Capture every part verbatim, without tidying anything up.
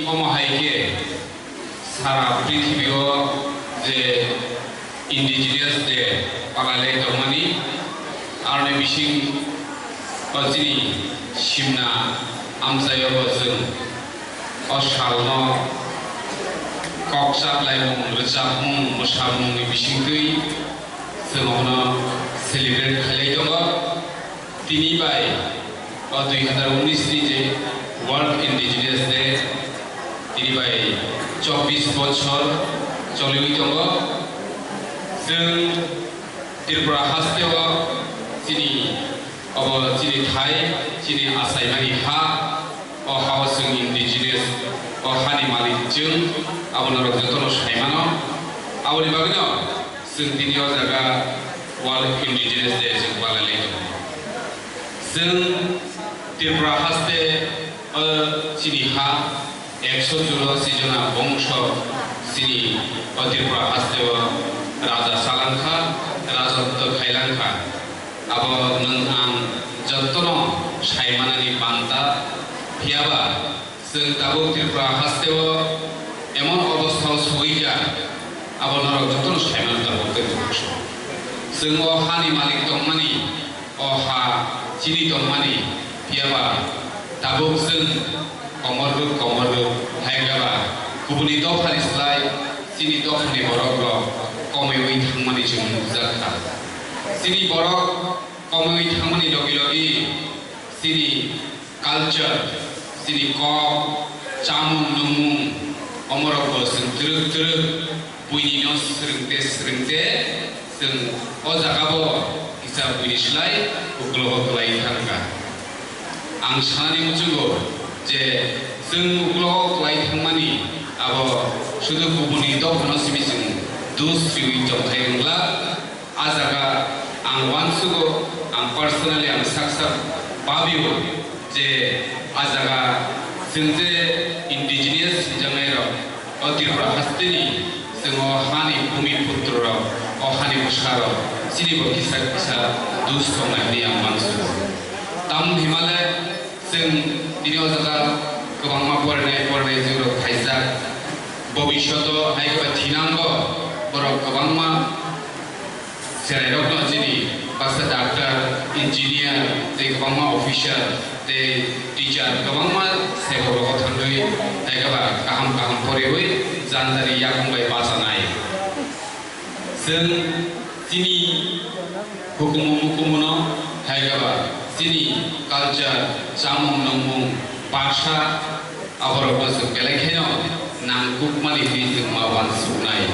Omo hai khe sara prithibio je Indigenous Day palalai tongmani, aroni bising o chini simna amchaio bo chwng o salno kok chaplaimung, rwchapmung, mwsamungni bisingtwi chwng obono celebrate khailai tongo. Tini bai o dui hazar unis ni je World Indigenous Day, tini bai chobbish bochor choliwi tongo. Chwng Tripura hasteo chini obo chini thai, chini achaimani ha, o ha-o chwng indigenous, o hani malik chwng, abo norok jotono saimano. Aboni bagwino chwng tini o jaga World Indigenous Day chwng palalai tongo. Chwng Tripura haste, o chini ha, ekso churasi jona bongso chini o Tripura hasteo raja salangkha, rajotw khailangkha. Abo nwng ang jotono saimanani banta, phiyaba chwng tabuk Tripura hasteo emon obostha o sogwikha, abo norok jotono saimano tabuk tei bukhuso. Chwng o hani malik tongmani, o ha chini tongmani, phiyaba tabuk chwng komor rwk, komor rwk, hai khe ba kubuni dophani slai chini dophani borok rok komiwi thangmani chwng nukjak kha. Chini borok komiwi thangmani logi logi chini culture, chini kok, chamung nungmung, omorok bo chwng twrwk twrwk buini no swrwngte swrwngte chwng o jaga bo kisa buini slai uklogo kwlai thangkha. Ang sanani muchungo je chwng uklogo kwlai thangmani abo sudu kubuni dophano simi chwng dus riwi tongthai wngla. A jaga ang uansugo, ang personally ang sak sak babio je a jaga chwng je indigenous hijaknairok, o Tripura hasteni chwng o hani bhumi putrorok, o hani bwsarok chini bo kisa kisa dus tongnai hwnwi ang uansugo. Tamoni himale chwng tini o jaga kwbangma porinai porinai jwrwk phaijak, bobishoto hai khe thinango borok kwbangma cherairokno chini baksa doctor, engineer tei kwbangma officer tei teacher kwbangma sebo rogo thangwi naikhe ba kaham kaham poriwi jantari yakung bai bachanai. Chwng chini hukumu mukumuno hai khe ba chini culture, chamung nungmung, bhasha, aborokno chwng belai kheno nangkukmani hwnwi chwng ma uansuknai.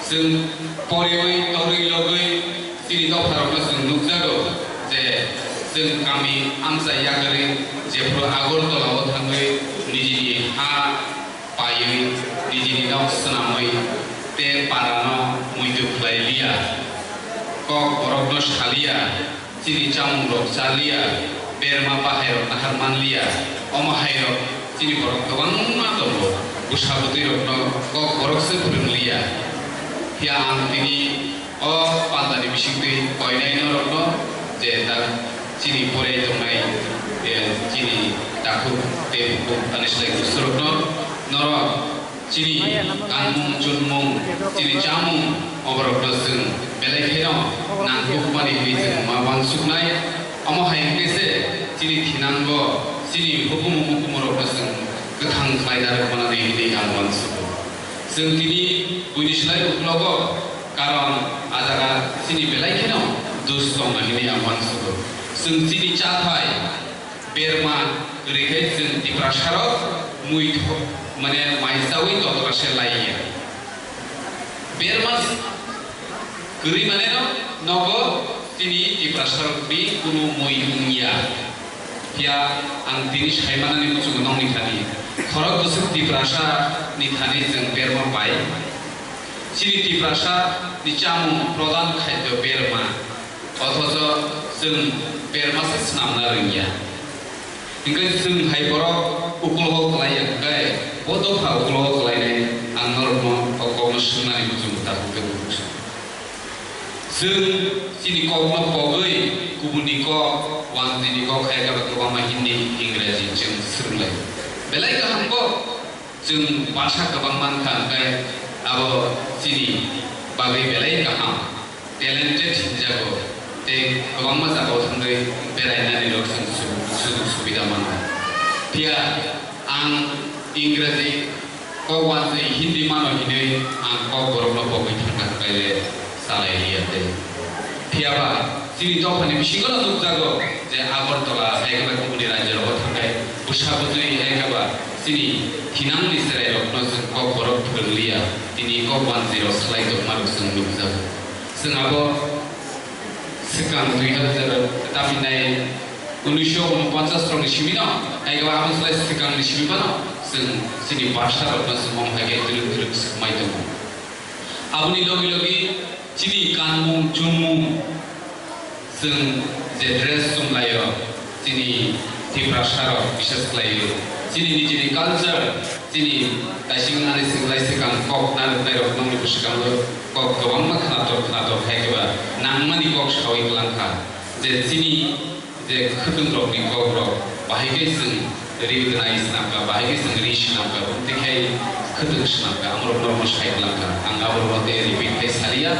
Chwng poriwi torwi logwi chini dopharokno chwng nukjago je chwng kami amchai yakarwi jephru Agartala-o thangwi nijini ha paiwi nijini nok swnamwi tei parano muitu khlai liya, kok borokno sa liya. Chini chamungrok cha liya, berma bahairok nahar man liya, omo hairok chini borok kwbangma tongo, bwsa bwtwirokno kok borok se phwrwng liya. Phiya ang tini o pandani bisingtwi koinai norokno je tak chini porai tongnai, eh, chini takhuk tei bukhuk ani slai kusurokno norok chini kanmung chunmung, chini chamung, oborokno chwng belai kheno nangkukmani hwnwi chwng ma uansuknai. Omo hai wngkhe se chini thinango chini hukumu mukumurokno chwng kwthang khlai narwkmanani hwnwi ang uansugo. Chwng tini buini slai uklogo, karon a jaga chini belai kheno dus tongnai hwnwi ang uansugo. Chwng chini chathai berma kwrwi khe chwng Tiprasarok mui tho-, mane mai chaui totra se lai ya. Berma kwrwi mane no nogo chini Tiprasarokni kunu mui wng ya. Phiya ang tini sai manani muchungo nokni thani khorok bwswk Tiprasa ni thani chwng berma pai. Chini Tiprasa ni chamung pradhan khadyo berma. Othocho chwng berma se swnamna rwngya. Hinkhe chwng hai borok uklogo kwlaiya hinkhe bo dopha uklogo kwlainai ang norokno o kokno swngnani muchungo tabuk tei bukhuk. Chwng chini kokno pogwi kubunni kok, wanjwini kok hai khe kwbangma Hindi, Ingraji chwng swrwnglai. Belai kaham kok. Chwng bwsa kwbang mankha, hwnkhe abo chini bagwi belai kaham, talented hinjago, tei kwbangma jagao thangwi berainani rok chwng su-, sujuk subida mano. Phiya ang Ingraji kok wansai Hindi mano hinwi ang Kokborokno pogwi thangna khlaile salai liya tei. Phiyaba chini dophani bisingo no nukjago je Agartala hai khe bai kubuni rajyo rogo thangkhai bwsa bwtwi hai khe ba chini thinangni chwrairokno chwng Kokborok phwrwng liya, tini kok wansai rok slai tongma rok chwng nukjago. Chwng abo swkang dui hazar tamni nai unisho unoponchas rokni simi no, hai khe abo slai swkangni simi phano chwng chini bwsa rokno chwng omo hai khe twrwk twrwk swkmai tongo. Aboni logi logi chini kanmung chumung, chwng je dress chumlaio, chini Tiprasa rok bises khlaio, chini nijini culture, chini kaising ani swklai swkang kok narwknai rok nokni bwskango kok kwbangma khnatok khnatok hai khe ba nangmani kok saui kwlangkha je chini je khwtwng rokni kok rok bahai khe chwng ri gwnai swnamkha, bahai khe chwng ri swnamkha, tei khai khwtwng swnamkha, amorok norokno sai kwlangkha. Ang aborokno tei repeat khe saliya.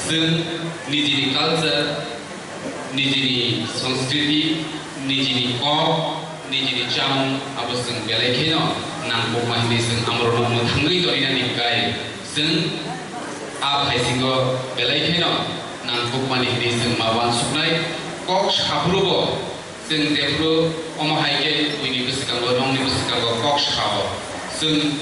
Chwng nijini culture, nijini sanskriti, nijini kok, nijini chamung abo chwng belai kheno nangkukma hinwi chwng amorokno mwthangwi toninani kai. Chwng a phaisingo belai kheno nangkukmani hinwi chwng ma uansuknai. Kok saphrubo chwng jephru omo hai khe buini bwskango, nongni bwskango kok sao. Chwng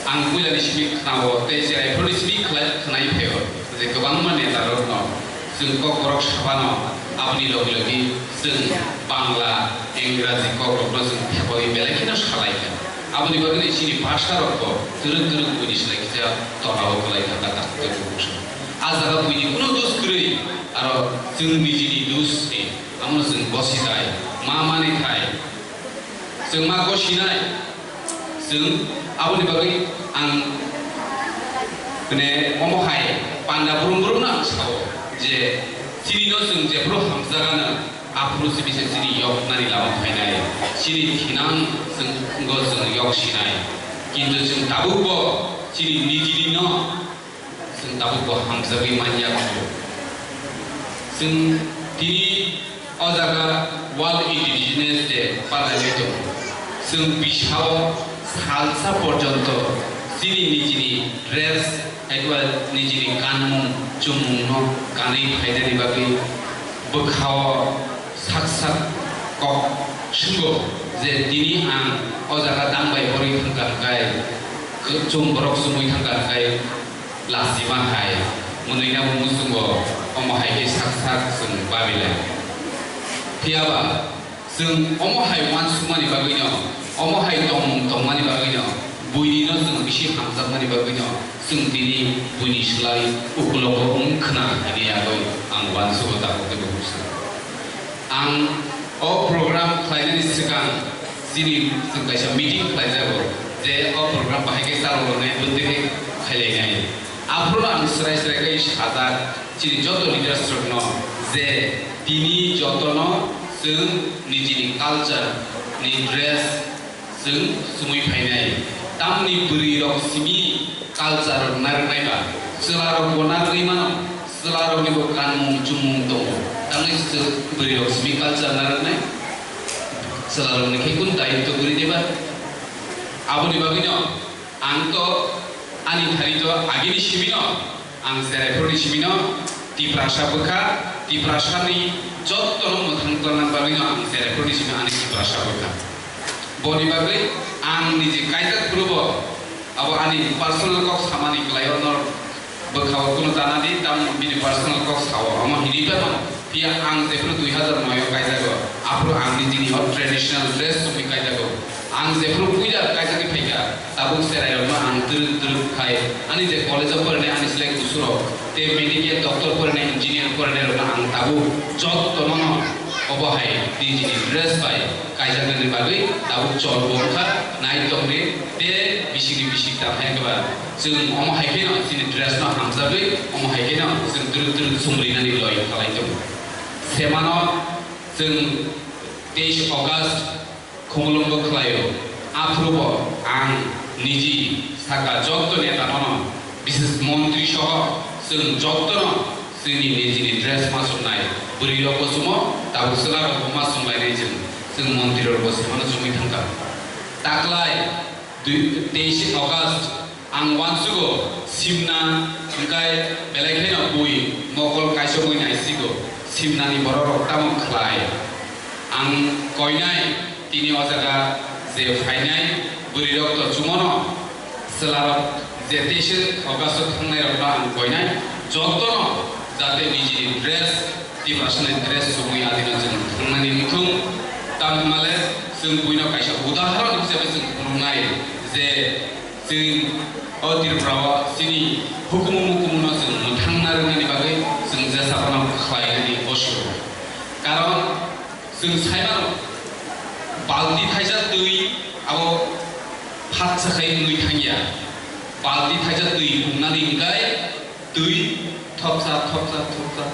ang puilani simi khnao tei cheraiphroni simi khlai-, khnai phaio je kwbangma netarokno chwng kokborok saphano aboni logi logi chwng Bangla, Ingraji kokrokno chwng thepaui belai kheno salaikha. Aboni bagwino chini bhasharokbo twrwk twrwk buini slai kisa tolao kwlai thangkha, tak tei bukusa. A jaga buini kuno dos kwrwi, aro chwng nijini dos se, amo chwng gosi thai, ma mani thai, chwng ma gosinai, chwng aboni bagwi ang, mane, omo hai panda brum brumno ang sao je, chini no chwng jephru hamjakgano, aphuru simi se chini yoknani lama phainai, chini thinang chwng, wngkha chwng yok sinai. Kintu chwng tabukbo chini nijini no chwng tabukbo hamjagwi manya kho. Chwng tini o jaga World Indigenous Day palaiwi tongo. Chwng bisao salsa porjonto chini nijini dress, haiba nijini kanmung chumungno kanwi phainani bagwi bwkhao sak sak kok swngo je tini ang o jaga dang bai borwi thangkha hwnkhe, kwchwng borok chumui thangkha hwnkhe lachima hai mwnwina bo muchungo omo hai khe sak sak chwng babilai. Phiyaba chwng omo hai uansukmani bagwino, omo hai tongmung tongmani bagwino, buinino chwng bisi hamjakmani bagwino, chwng tini buini slai ukulogo wng khna hwnwi agwi ang uansugo tabuk tei bukusa. Ang o program khlainani swkang chini chwng kaisa meeting khlaijago, je o program bahai khe chaloknai, bwtwi khe khailainai. Aphuru ang srai srai khe sajak chini joto leaders rokno je tini jotono chwng nijini culture ni dress chwng chumui phainai. Tamni bwrwi rok simi culture rok narwknai ba, chwla rok bo narwgwi mano, chwla rok ni bo kanmung chumung tongo. Tamni chwng bwrwi rok simi culture narwknai, chwla rok ni khe kun daitw kwrwi diba? Aboni bagwi no ang to ani thani to agini simi no ang cheraiphroni simi no Tiprasa bwkha, Tiprasa ni jotto no mwthang tongna bagwi no ang cheraiphroni simi ani Tiprasa bwkha. Boni bagwi ang niji kaijak phuru bo abo ani personal kok samani kwlai o nor bwkha o kuno tana di, tam bini personal kok sao, omo hini ba mano. Phiya ang jephru dui hazar noi o kaijago, aphuru ang nijini o traditional dress chumui kaijago. Ang jephru puila kaijagwi phaikha, tabuk cherairokno ang twrwk twrwk khai, ani je college o porinai ani slai kusurok, tei medical, doctor porinai, engineer porinai rokno ang tabuk jottono no obo hai nijini dress bai kaijaknani bagwi tabuk chol bo wngkha, nai tongdi, tei bisingni bising tam hai khe ba chwng omo hai kheno chini dress no hamjagwi omo hai kheno chwng twrwk twrwk chumrinani loi khalai tongo. Semano chwng teis August Khumulwngo khlaio. Aphuru bo ang niji saka jotto neta nono, bises montri soho chwng jotto no chwngni nijini dress ma chumnai, bwrwi rok bo chumo, tabuk chwla rok bo ma chumlainai chwng, chwng montri rok bo se mano chumui thangkha. Taklai dui, teis August ang uansugo simna hwnkhe belai kheno bui mokol kaisogwi naisigo, simnani borok rok tamo khlai. Ang koinai tini o jaga je phainai bwrwi rok to chumono, chwla rok je teis August o thangnai rok no ang koinai jotto no jate nijini dress, Tiprasani dress chumui adino chwng thangnani wngthung. Tamni hwnmale chwng buino kaisa udahoron hisabe chwng phunuknai je chwng o Tripura o chini hukumu mukumuno chwng mwthangna rwnani bagwi chwng jesa phano khlainani osur. Karon chwng saimano balti thaisa twi abo phatsa khai wngwi thangya. Balti thaisa twi pungnani hwnkhe twi thopsa, thopsa, thopsa,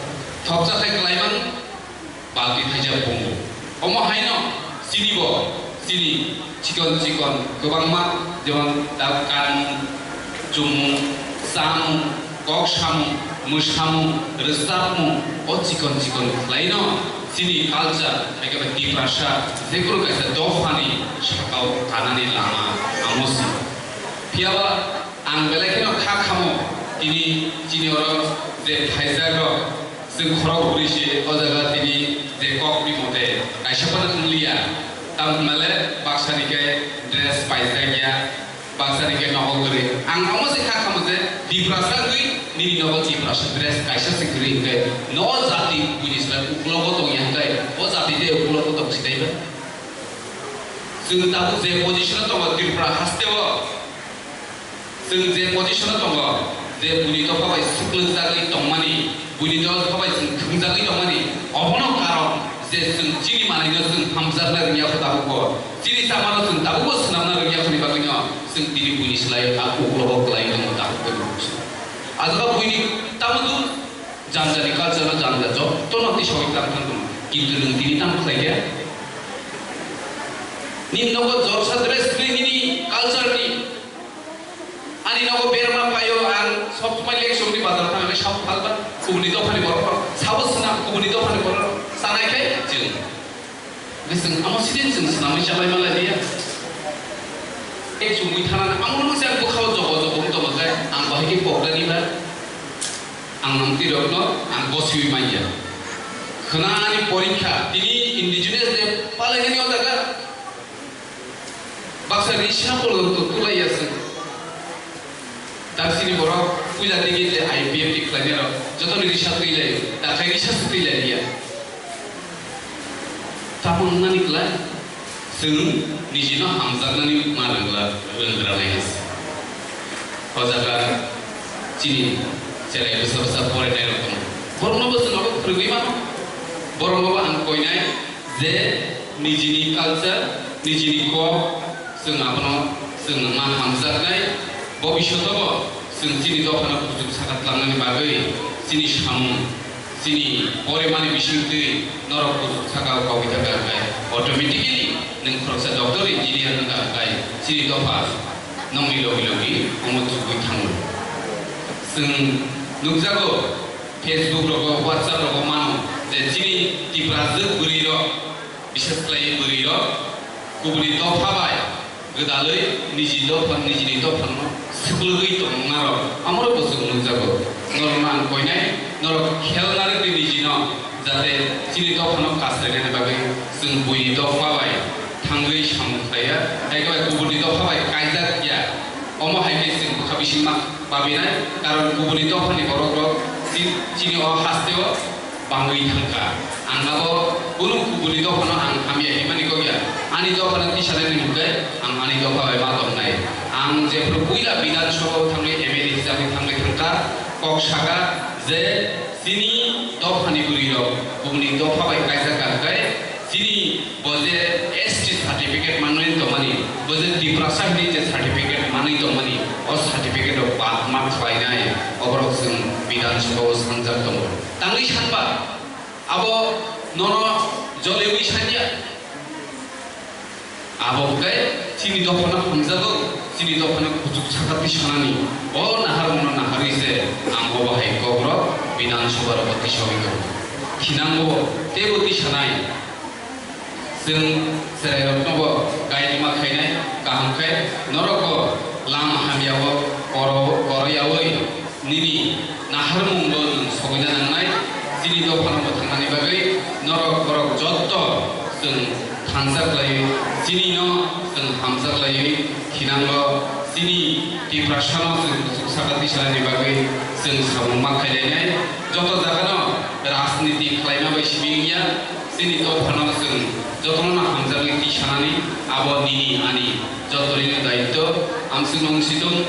thopsa khai kwlai mano, balti thaisa pungo. Omo haino chini bo, chini chikon chikon kwbangma, jemon da kanmung, chumung, chamung, kok samung, mwsamung, rwchapmung, o chikon chikon khlaino chini culture, haikhe Tiprasa, jephuru kaisa dophani sakao kanani lama amo se. Phiyaba ang belai kheno kha khamo, tini chini oro je phaijak rok, chwng khorok bwrwi se o jaga tini je kok ni mote kaisa phano wng liya, tamo hwnmale baksa ni khe dress paijak ya, baksa ni khe nohok kwrwi. Ang omo se kha khamo je Tiprasa wngwi nini nogo Tiprasa dress kaisa se kwrwi hwnkhe no jati buini slai uklogo tong ya hwnkhe o jati de uklogo tong sinai ba? Chwng tabuk je position o tongo Tripura haste o, chwng je position o tongo, je buini dopha bai swklugjagwi tongmani, buini dopha bai chwng thwngjagwi tongmani, obono karon je chwng chini manwino chwng hamjakna rwngya kho tabukbo, chini chamano chwng tabukbo swnamna rwngya khoni bagwino chwng tini buini slai a uklogo kwlai tongo tabukbo. Ajabo buini tamo dun Janjani culture o janja jotono tisogwi tang thang tong. Kintu nwng tini tamo khlai khe? Nini nogo jorsa dress kwrwi nini culture ni. Ani nogo berma paio ang sob somoi lek somni bazar thang ani sab phalba kubuni dophani borok rok. Sabo swnam kubuni dophani borok rok. Sanai khe chwng. Hwnkhe chwng amo side chwng swnamwi chalai malai liya. Tei chumui thana amo nung se ang bwkhao jogo jogo wng tongma khe ang bahai khe pokdani ba ang nang twi rokno ang gosiwi manya. Khwna ani porikha tini indigenous de palainani o jaga baksa risa porjonto tulaiya chwng. Daksini borok puila tigi je I P F ni khlainai rok joto ni risa twi lai, dakhai risa se twi lai ya. Tamo wngnani kwlai, chwng nijino hamjaknani ma rwngla-, rwngranai se. O jaga chini cherai bwsa bwsa porinai rok tongo. Borokno bo chwng abo phwrwngwi mano. Borokno bo ang koinai je nijini culture, nijini kok, chwng abono chwng ma hamjaknai. Bobishoto bo chwng chini dophano kuchuk saka tlangnani bagwi chini samung, chini porimani bisingtwi norok kuchuk saka o kogwi thangkha hwnkhe automatically nwng khoroksa doctor, engineer wngkha hwnkhe chini dopha nongni logi logi omo chugwi thango. Chwng nukjago Facebook rogo, WhatsApp rogo mano je chini Tiprajwk bwrwi rok, bises khlai bwrwi rok kubuni dopha bai gwdalwi niji dopha, nijini dophano swklwgwi tongmung aro amoro bo chwng nukjago. Norokno ang koinai, norok khel narwkdi nijino, jate chini dophano kasrainani bagwi chwng buini dopha bai thangwi samung khlaiya, hai khe bai kubuni dopha bai kaijak ya. Omo hai khe chwng bwkha bising ma babinai, karon kubuni dophani borok rok chi-, chini o haste o bangwi thangkha. Ang abo kunu kubuni dophano ang hamya himani kok ya. Ani dophano tisanani hwnkhe ang ani dopha bai ma tongkha. Ang jephru puila Bidhan Sabha o thangwi M L A hisabwi thangwi thangkha, kok saka je chini dophani bwrwi rok kubuni dopha bai kaijak kha hwnkhe chini bo je S T certificate manwi tongmani, bo je Tiprasa hinwi je certificate manwi tongmani, o certificate rok bad ma khlainai, oborok chwng Bidhan Sabha o sangjak tongo. Tangwi sanba, abo nono joliwi sanya. Abo hwnkhe chini dophano hamjago, chini dophano kuchuk saka tisanani. O naharmungno naharwi se ang obo hai kokrok Bidhan Sabha rogo tisawi tongo. Thinango teibo tisanai. Chwng chwrairoknobo gairima khainai, kaham khe norokbo lama hamyao koro-, koroyaui nini naharmungbo nwng sogwina nangnai. Chini dophano mwthangnani bagwi norok borok jotto chwng thansa khlaiwi, chinino chwng hamsa khlaiwi thinango, chini Tiprasano chwng kuchuk saka tisanani bagwi chwng samung ma khailainai. Joto jagano rajniti khlaima bai simi wngya, chini dophano chwng jotono hamjakgwi tisanani abo nini ani jotonino daityo. Amswkno wngsitung.